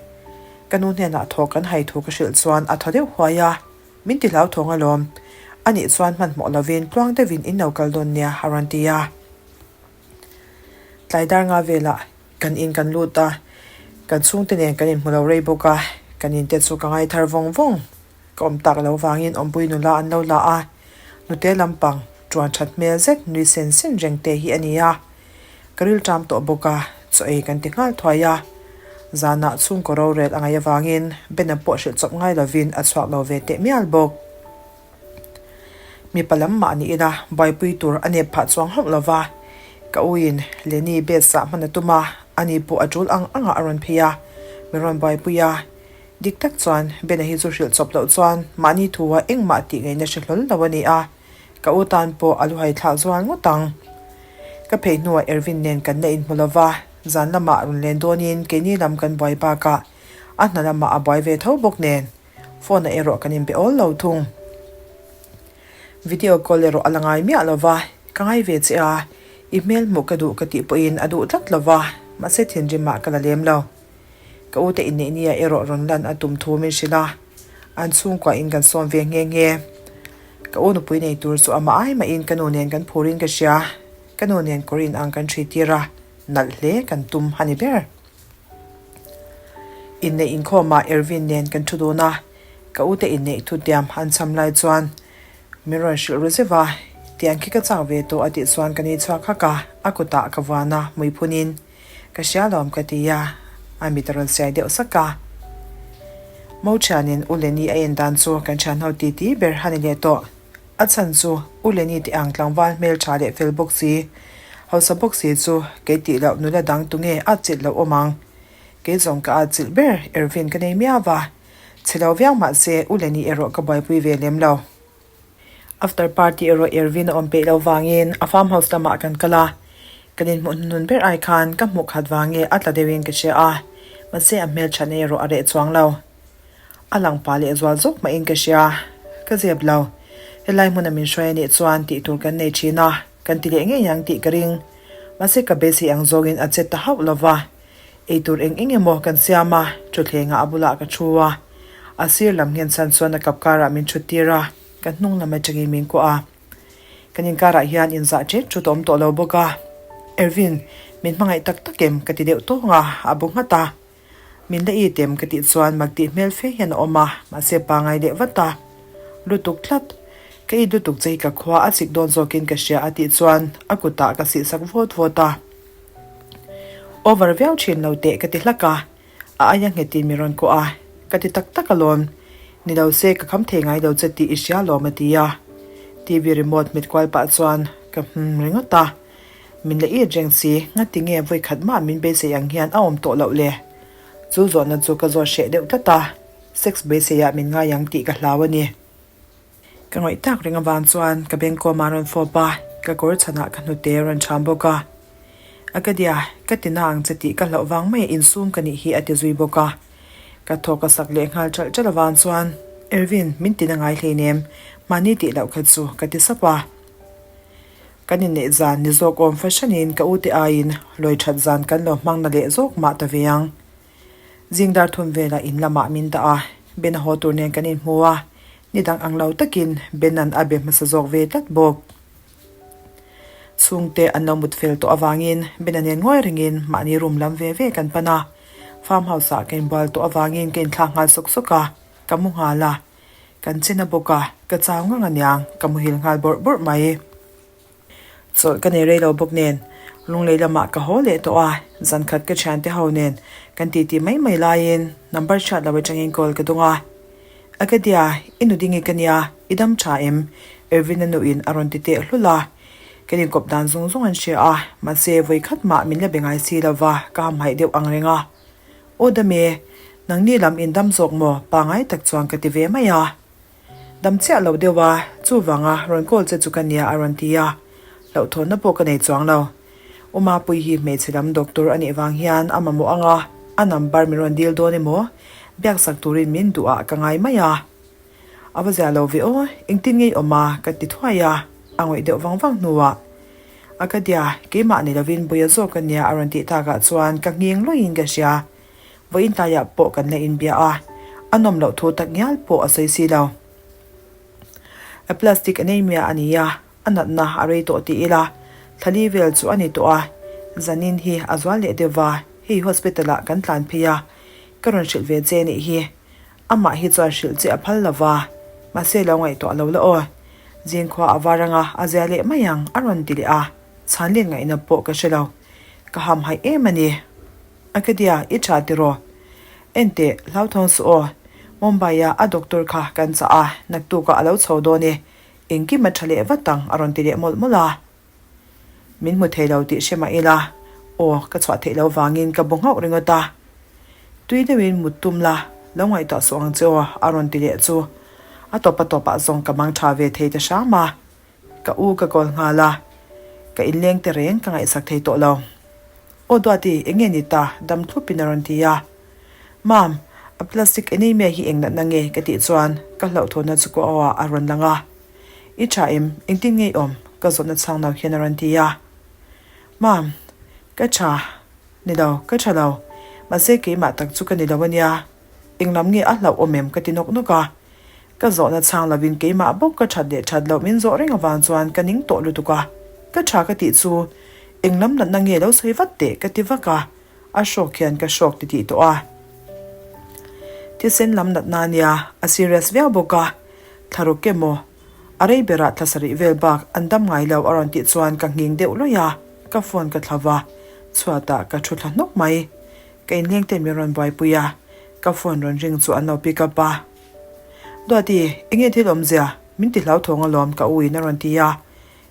Ka nu hnenah thaw kan hai thu ka hrilh chuan a thaw deuh huai a, min ti hlauthawng alawm. Anih chuan hmanhmawh lovin tluang deuhin in lo kal dawn nia a rawn ti a. Tlai dar nga velah kan in kan lut a, kan chhungte nen kan inhmu lo rei bawk a, kan in te chu ka ngai thar vawng vawng. Ka awm tak lo vangin awmpui nula an lo la a, nute lampang ṭuan ṭhat hmel zet nui sen sen reng te hi a ni a. Ka ril ṭam tawh bawk a, chaw ei kan ti nghal thuai a. Zanah chhungkaw rorel a ngaih avangin Ben-a pawh hrilh chawp ngai lovin a chhuak lo ve teh mial bawk. Mipa lam mah ni ila buaipui tur a nep phah chuang hauh lo va, ka uiin Lenny bed sah hman a tum a, ani pawh a ṭul ang angah a rawn phei a, min rawn buaipui a. Dik tak chuan Ben-a hi chu hrilh chawp loh chuan mahni thua engmah tih ngaihna hre hlawl lo a ni a. Ka u tan pawh a luhai thlak zual ngawt ang. Ka phei hnuah Ervin nen kan la inhmu lo va, zan lamah rawn len dawnin keini lam kan buai bakah a hna lamah a buai ve tho bawk nen phone-ah erawh kan inbe awl lo thung. Video call erawh a la ngai miah lo va, ka ngai ve che a, i hmel hmuh ka duh ka tih pawhin a duh tlat lo va, mahse thinrimah ka la lem lo. Ka ute inneih nia erawh rawn lan a tum thu min hrilh a, an chhungkua in kan sawm ve nghe nghe. Ka u nupui nei tur chu amah ai mahin ka nu nen kan phur in ka hria, ka nu nen kawr in ang kan ṭhi tir a, nalh hle kan tum a ni ber. Inneih inkhawmah Ervin nen kan ṭhu dun a, ka ute inneih thutiam an cham lai chuan min rawn hrilh ru zeuh a, tiang khi ka chak ve tawh a tih chuan ka ni chhuak hak a, a kutah ka vuan a, hmuiphunin. Ka hria lawm ka ti a, a mit a rawn siai deuh sak a. Mo thianin U Leni a en dan chu kan thianho titi ber a ni leh tawh. A chhan chu U Leni te ang tlangval hmel tha leh fel bawk si, hausa bawk si chu kei tih loh nula dang tunge at chilh loh awm ang. Kei zawng ka at chilh ber Ervin ka nei miau va, chhe lo viau mah se U Leni erawh ka buaipui ve lem lo. After party erawh Ervin a awm peih lo vangin a farm house lamah kan kal a, kan inhmuh hnuhnun ber ai khan ka hmuh khat vang nge a tla deuhin ka hria a, mahse a hmelthatna erawh a reh chuang lo. A lang pah leh zual zawk mahin ka hria, ka zep lo. Helai hmuna min hruai anih chuan tih tur kan nei thin a, kan ti leh ngei ang tih ka ring. Mahse ka beisei ang zawngin a chet ta hauh lo va, Eitur eng eng emaw kan siam a, thutthlengah a bulah ka thu a. A sir lam nghen chhan chuan a kap karah min thut tir a, ka hnung lam atangin min kuah a. Kan inkarah hian inzah ṭet ṭut a awm tawh lo bawk a. Ervin, min hmangaih tak tak em? ka ti deuh tawng a, a bu nghat a. Min la it em? ka tih chuan mak tih hmel fe hian a awm a, mahse pangai leh vat a. Lutuk tlat. Ka it lutuk che hi ka khua a chik dawn zawkin ka hria a tih chuan a kutah ka sihsak vawt vawt a. Over viau thin lo teh ka ti hlak a, a aia nghetin min rawn kuah a, ka ti tak tak alawm, ni lo se ka kham thei ngai lo che tih i hria alawm a ti a, TV remote hmet kual pah chuan ka hmm ringawt a, min la it reng si, ngati nge vawi khat mah min beisei ang hian a awm tawh loh le? Chu zawhna chu ka zawt hreh deuh tlat a, sex beiseiah min ngai ang tih ka hlau a ni. Ka ngawih tak reng avang chuan ka bengkawm a rawn fawp a, ka kawr chhanah ka hnute a rawn chham bawk a. Akadia, ka ti na ang che tih ka hlauh vang mai a insum ka nih hi a ti zui bawk a. Ka thaw ka sak leh nghal ṭalh ṭalh avang chuan, Ervin, min ti na ngai hleinem, mahni tih loh kha chu ka ti sap a. Kan inneih zan ni zawk awm fahranin ka ute aiin lawi ṭhat zan kan lo hmang na leh zawk mah ta ve ang. Zing dar thum velah in lamah min dah a, Ben a haw tur nen kan inhmu a, ni dang ang lo takin Ben-a'n a be hmasa zawk ve tlat bawk. Chhungte an lo mut fel tawh avangin Ben-a nen ngawi rengin mahni room lam ve ve kan pan a. Farm house ah ka inbual tawh avangin ka inthlak nghal sawk sawk a, ka mu nghal a. Kan chin a bawk a, ka chau ngang aniang, ka muhil nghal bawrh bawrh mai. Chawlh ka nei rei lo bawk nen, lunglei lamah ka haw leh tawh a, zan khat ka thiante ho nen kan titi mai mai laiin number hriat lo atangin call ka dawng a. Akadia, i nu ding i ka nia, i dam tha em? Ervin-a nuin a rawn ti teh hlul a. Kan inkawp dan zung zung an hria a, mahse vawi khat mah min la be ngai si lova ka hamhaih deuh ang reng a. Aw dam e, nangni lam in dam zawk maw? pangai tak chuan ka ti ve mai a. Dam chiah lo deuh a, chuvanga rawn call che chu ka nia a rawn ti a, hlauhthawnna pawh ka nei chuang lo. U Mapui hi hmeichhe lam doctor a nih vang hian a mamawh ang a, a number min rawn dil dawn emaw biaksak turin min duh ah ka ngai mai a. A va zia lo ve aw, engtin ngei awm a ka ti thuai a, a ngawih deuh vang vang hnuah a ka dia, keimah ni lovin buia zawk a nia a rawn tih takah chuan ka nghing luiin ka hria. Vawiin tlaiah pawh kan la inbia a, a nawm loh thu tak ngial pawh a sawi si lo. A plastic anaemia a ni a, a natna a rei tawh ti ila, thlali vel chu a ni tawh a, zanin hi a zual leh deuh va, hei hospital ah kan tlan phei a, ka rawn hrilh ve che nih hi. Amah hi chuan hrilh che a phal lo va, mahse lo ngaihtuah lo la aw. Zingkhua a var anga a zia leh mai ang a rawn ti leh a, chhan len ngaihna pawh ka hre lo. Ka hamhaih em a ni. Acadia, i tha tiraw? Enteh, hlauthawng suh aw. Mumbai-a a doctor kha kan chah a, naktukah a lo chho dawn e. Engkim a tha leh vat ang, a rawn ti leh mawlh mawlh a. Min hmu thei lo tih hre mah ila, aw, ka chhuah theih loh vangin ka bu nghauh ringawt a. Tui deuhin mut tum la, lo ngaihtuah suh ang che aw, a rawn ti leh chu. A tawp a tawpah zawng ka mang tha ve thei ta hram a. Ka u ka call nghal a, ka inleng te reng ka ngaihsak thei tawh lo. Aw Duati, eng nge ni ta? Dam thlupin a rawn ti a. Mam, a plastic anaemia hi eng natna nge? Ka tih chuan ka hlauhthawnna chu ka aw ah a rawn lang a. I tha em? Engtin nge i awm? Ka zawhna chhang lo hian a rawn ti a. Mam, ka tha. Ni lo, ka tha lo. Mahse keimah tak chu ka ni lo a nia. Eng lam nge a hlauh awm em? Ka ti nawk nawk a. Ka zawhna chhang lovin keimah bawk ka that leh that loh min zawh reng avang chuan ka ning tawh lutuk a, ka tha ka tih chu eng lam natna nge lo sawi vat teh ka ti vak a, a hrawk hian ka hrawk ti tih tawh a. Thisen lam natna ania, a serious viau bawk a, thla ruk emaw a rei berah thla sarih vel bak an dam ngai lo a rawn tih chuan ka nghing deuh lawih a, ka phone ka thla va, chhuatah ka thu thla hnawk mai. Ka inleng ten min rawn buaipui a, ka phone rawn ring chu an lo pick up a. Duati, enge thil awmzia? Min ti hlauthawng alawm ka u in a rawn ti a,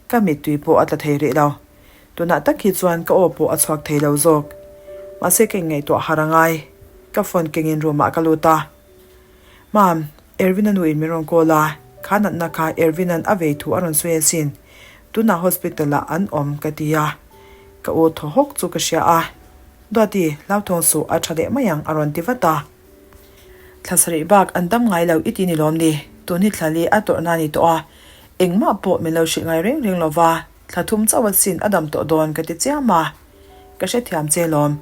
ka mittui pawh a tla thei rih lo. Tunah tak hi chuan ka aw pawh a chhuak thei lo zawk. Mahse ka inngaihtuah har a ngai. Ka phone kengin room ah ka lut a. Mam, Ervin-a nu in min rawn call a, kha natna kha Ervin-a'n a vei thu a rawn sawi asin. Tunah hospital ah an awm ka ti a. Ka u thaw hawk chu ka hria a. Duati, hlauthawng suh a tha leh mai ang a rawn ti vat a. Thla sarih bak an dam ngai lo i ti ni lawm ni? Tun hi thla li a tawrhna a ni tawh a, engmah pawh min lo hrilh ngai reng reng lo va, thla thum chauh asin a dam tawh dawn ka ti chiam a. Ka hrethiam che lawm.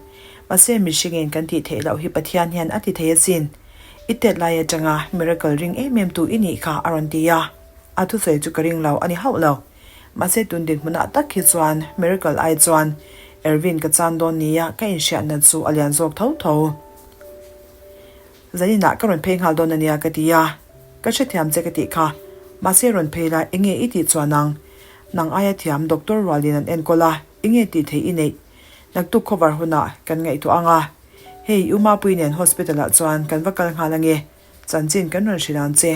Mahse mihringin kan tih theih loh hi Pathian hian a ti thei asin. I tet lai atanga miracle ring em em tu i nih kha a rawn ti a. A thusawi chu ka ring lo a ni hauh lo. Mahse tun dinhmunah tak hi chuan miracle ai chuan Ervin ka chan dawn nia ka inhriatna chu a lian zawk tho tho. Zaninah ka rawn phei nghal dawn ania ka ti a, ka hrethiam che ka tih kha, mahse rawn phei la enge i tih chuan ang? Nang aia thiam doctor rualin an enkawl a, enge tih theih i neih? Naktuk cover hunah kan ngaihtuah ang a, hei U Mapui nen hospital ah chuan kan va kal nghal ange, chanchin kan rawn hrilh ang che.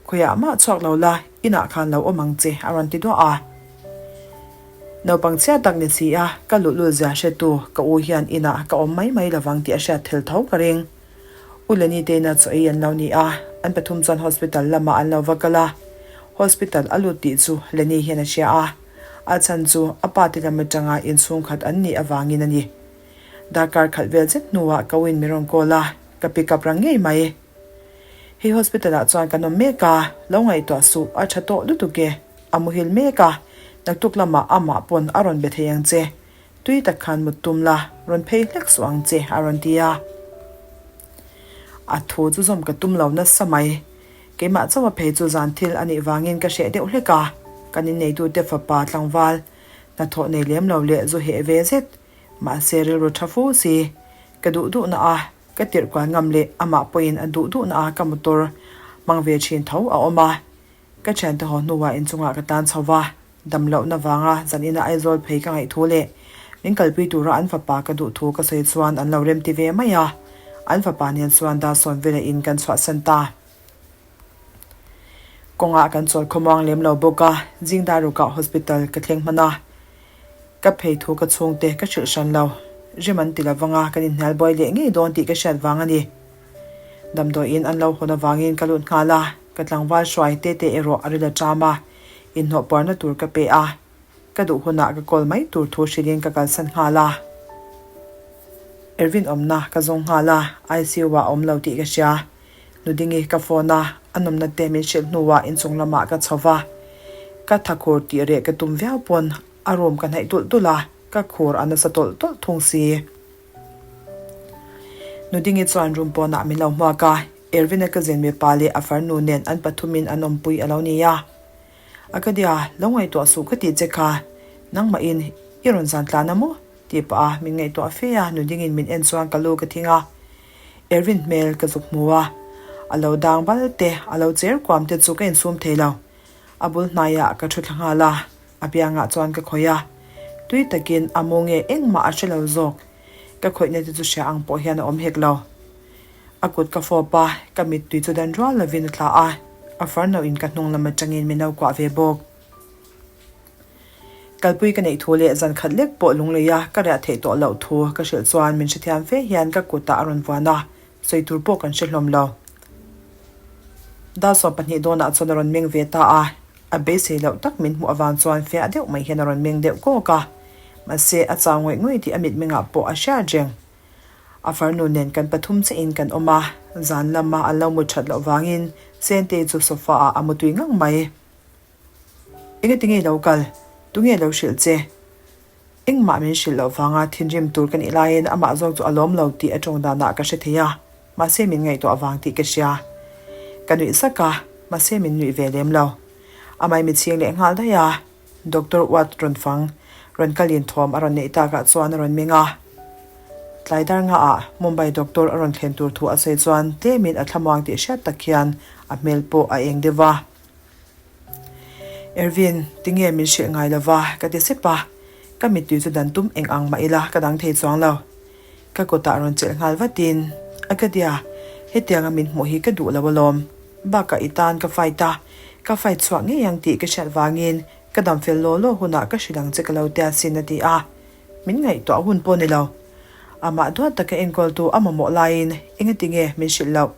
Khawiah mah chhuak lo la, inah khan lo awm ang che, a rawn ti duah a. Naupang chhia tak ni si a, ka luhlul zia hretu ka u hian inah ka awm mai mai lovang tih a hriat thel tho ka ring. U Leni te ina chaw ei an lo ni a, an pathum chuan hospital lamah an lo va kal a. Hospital a lut tih chu Leni hian a hria a, a chhan chu a pa te lam atanga inchhungkhat an nih avangin a ni. Darkar khalh vel zet hnuah ka uin min rawn call a, ka pick up rang ngei mai. Hei hospital ah chuan kan awm mek a, lo ngaihtuah suh a tha tawh lutuk e, a muhil mek a, naktuk lamah amah pawn a rawn be thei ang che, tui tak khan mut tum la, rawn phei hlek suh ang che a rawn ti a. A thu chu zawm ka tum lo nasa mai, keimah chauh a phei chu zan thil a nih vangin ka hreh deuh hlek a, kan inneitute fapa tlangval hnathawh nei lem lo leh zu heh ve zet, mahse rilru tha fu si, ka duh duhna a. Ka tirh kual ngam leh amah pawhin a duh duhna a ka motor hmang ve thin tho a awm a. Ka thiante haw hnuah inchungah ka tan chho va, dam lohna vanga zanina Aizawl phei ka ngaih thu leh min kalpui tura an fapa ka duh thu ka sawi chuan an lo remti ve mai a, an fapa nen chuan Dasawn vela in kan chhuahsan ta. Kawngah kan chawl khawmuang lem lo bawk a, Zingdarukah hospital ka thleng hman a, ka phei thu ka chhungte ka hrilh hran lo. Rem an ti lovang a, kan inhnial buai leh ngei dawn tih ka hriat vang a ni. Damdawiin an lo hawn avangin ka lut nghal a, ka tlangval hruai te te erawh a ril a ṭam a, inhnawh puarna tur ka pe a, ka duh hunah ka call mai tur thu hrilhin ka kalsan nghal a. Ervin awmna ka zawng nghal a, ICU ah a awm lo tih ka hria. Nudingi ka phone a, a nawmna te min hrilh hnuah inchung lamah ka chho va. Ka thakhur tih reh ka tum viau pawn a room ka hnaih tulh tulh a, ka khur a nasa tawlh tawlh thung si. Nudingi chuan room pawnah min lo hmuak a, Ervin-a cousin mipa leh a farnu nen an pathumin an awmpui a lo ni a. Akadia, lo ngaihtuah suh ka tih che kha, nangmahin i rawn zan tlan a maw? tih pah a min ngaihtuah fe a, Nudingin min en chuan ka lu ka thing a. Ervin hmel ka zuk hmu a, a lo dang bal te, a lo cher kuam te chu ka insum thei lo. A bul hnaiah ka thu thla nghal a, a biangah chuan ka khawih a. Tui takin a mu nge engmah a hre lo zawk. Ka khawihna te chu hria ang pawh hian a awm hek lo. A kut ka fawp a, ka mittui chu dan rual lovin a tla a, a farno in ka hnung lam atangin min lo kuah ve bawk. Kalpui ka neih thu leh zan khat lek pawh lunglei a ka riah theih tawh loh thu ka hrilh chuan min hrethiam fe hian ka kutah a rawn vuan a, sawi tur pawh kan hre hlawm lo. Dalsawm pahnih dawnah chuan a rawn meng ve ta a, a beisei loh tak min hmuh avang chuan fiah deuh mai hian a rawn meng deuh kawk a, mahse a chau ngawih ngawih tih a mitmengah pawh a hriat reng. A farnu nen kan pathum chiahin kan awm a, zan lama an lo mut that loh vangin Sentei chu sofa ah a mutui ngang mai. Engati nge lo kal? Tunge lo hrilh che? Engmah min hrilh loh vanga thinrim tur ka nih laiin amah zawk chu a lawm lo tih a tawng danah ka hre thei a, mahse min ngaihtuah vang tih ka hria. Ka nuih sak a, mahse min nuih ve lem lo. A maimi chhing leh nghal daih a, Doctor Watt rawn fang, rawn kalin thawm a rawn neih takah chuan a rawn meng a. Tlai dar ngaah Mumbai doctor a rawn thlen tur thu a sawi chuan tlemin a thlamuang tih hriat tak hian a hmel pawh a eng deuh va. Ervin, tinge min hrilh ngai lova ka ti sep a, ka mittui chu dan tum eng ang mah ila ka dang thei chuang lo. Ka kutah rawn chelh nghal vatin, Akadia, hetianga min hmuh hi ka duh lo alawm. Bakah i tan ka fight a, ka fight chhuak ngei ang tih ka hriat vangin ka dam fel law law hunah ka hrilh ang che ka lo tia sin a ti a. Min ngaihtuah hun pawh ni lo. Amah duat taka enkawltu a mamawh laiin engatinge min hrilh loh?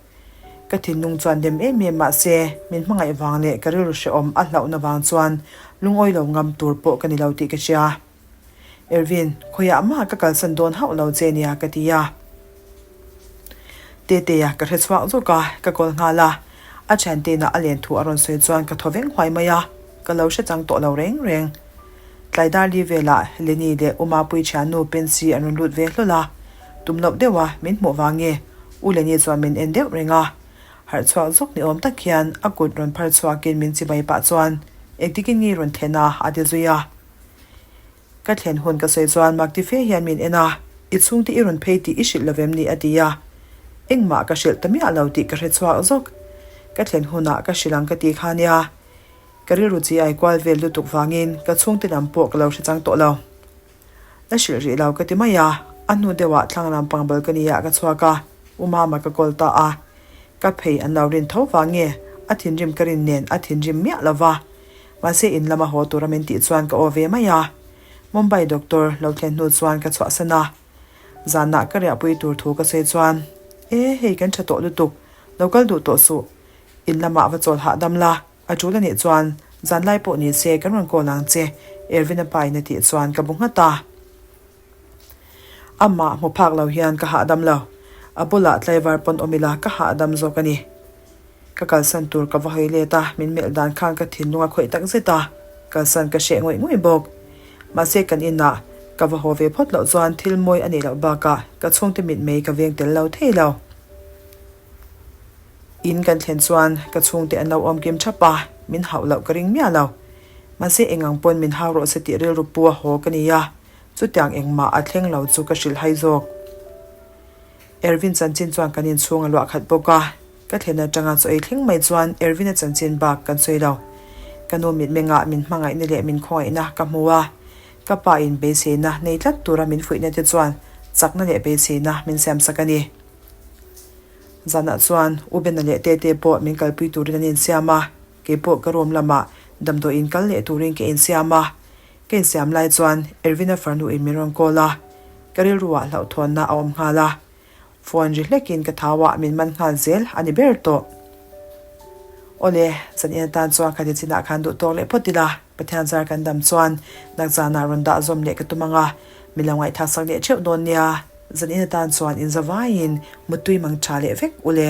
Ka thinlung chuan dem em em mah se, min hmangaih vang leh ka rilru hrehawm a hlauhna vang chuan lungawi lo ngam tur pawh ka ni lo tih ka hria. Ervin, khawiah mah ka kalsan dawn hauh lo che nia ka ti a. Tetea ka hre chhuak zawk a, ka kawl nghal a. A thiantena a len thu a rawn sawi chuan ka thaw veng huai mai a, ka lo hre chang tawh lo reng reng. Tlai dar li velah Lenny leh U Mapui thiannu Pensy an rawn lut ve hlawl a, tum loh deuha min hmuh vang nge U Lenny chuan min en deuh reng a. Harh chhuak zawk ni awm tak hian a kut rawn phar chhuakin min chibai pah chuan engtikin nge rawn thlen a a ti zui a. Ka thlen hun ka sawi chuan mak ti fe hian min en a, I chhungte i rawn phei tih i hrilh lo vem ni a ti a. Engmah ka hrilh ta miah lo tih ka hre chhuak zawk. Ka thlen hunah ka hrilh ang ka ti kha nia. Ka rilru chi ai kual vel lutuk vangin ka chhungte lam pawh ka lo hre chang tawh lo. La hrilh rih lo ka ti mai a, a hnu deuhah thlang lampang balcony ah ka chhuak a, U Mama ka call ta a. Ka phei an lo rin tho vang nge a thinrim ka rin nen a thinrim miah lo va. Mahse in lama haw tura min tih chuan ka aw ve mai a. Mumbai doctor lo thlen hnu chuan ka chhuahsan a. Zanah ka riahpui tur thu ka sawi chuan, E hei kan tha tawh lutuk, lo kal duh tawh suh. In lamah va chawl hahdam la. A tul anih chuan zanlai pawh ni se kan rawn call ang che, Ervin-a pa in a tih chuan ka bu nghat a. Amah hmu phak lo hian ka hahdam lo. A bulah tlaivar pawn awm ila ka hahdam zawk a ni. Ka kalsan tur ka va hawi let a, min melh dan khan ka thinlung a khawih tak zet a, kalsan ka hreh ngawih ngawih bawk. Mahse kan inah ka va haw ve phawt loh chuan thil mawi a nih loh bakah ka chhungte mitmei ka veng tel lo thei lo. In kan thlen chuan ka chhungte an lo awm kim thap a, min hauh loh ka ring miah lo. Mahse eng ang pawn min hau rawh se tih rilru pu a haw ka ni a, chutiang engmah a thleng lo chu ka hrilh hai zawk. Ervin chanchin chuan kan inchhung a luah khat bawk a, ka thlen atanga chaw ei thleng mai chuan Ervin-a chanchin bak kan sawi lo. Ka nu mitmengah min hmangaihna leh min khawngaihna ka hmu a, ka pa in beiseina nei tlat tura min fuihna te chuan chakna leh beiseina min siamsak a ni. Zanah chuan U Bena leh Tete pawh min kalpui turin an insiam a, kei pawh ka room lamah damdawiin kal leh turin ka insiam a. Ka insiam lai chuan Ervina farnu in min rawn call a, ka rilruah hlauhthawnna a awm nghal a. Phone ri hlekin ka thauah min man nghal zel a ni ber tawh. Awle, zan in atan chuan khati chinah khan duh tawk leh phawt ila, Pathian zar kan dam chuan nakzanah rawn dah zawm leh ka tum ang a, mi lo ngaihthlak sak leh theuh dawn nia. Zan in atan chuan inzavaiin muttui mang tha leh vek ule.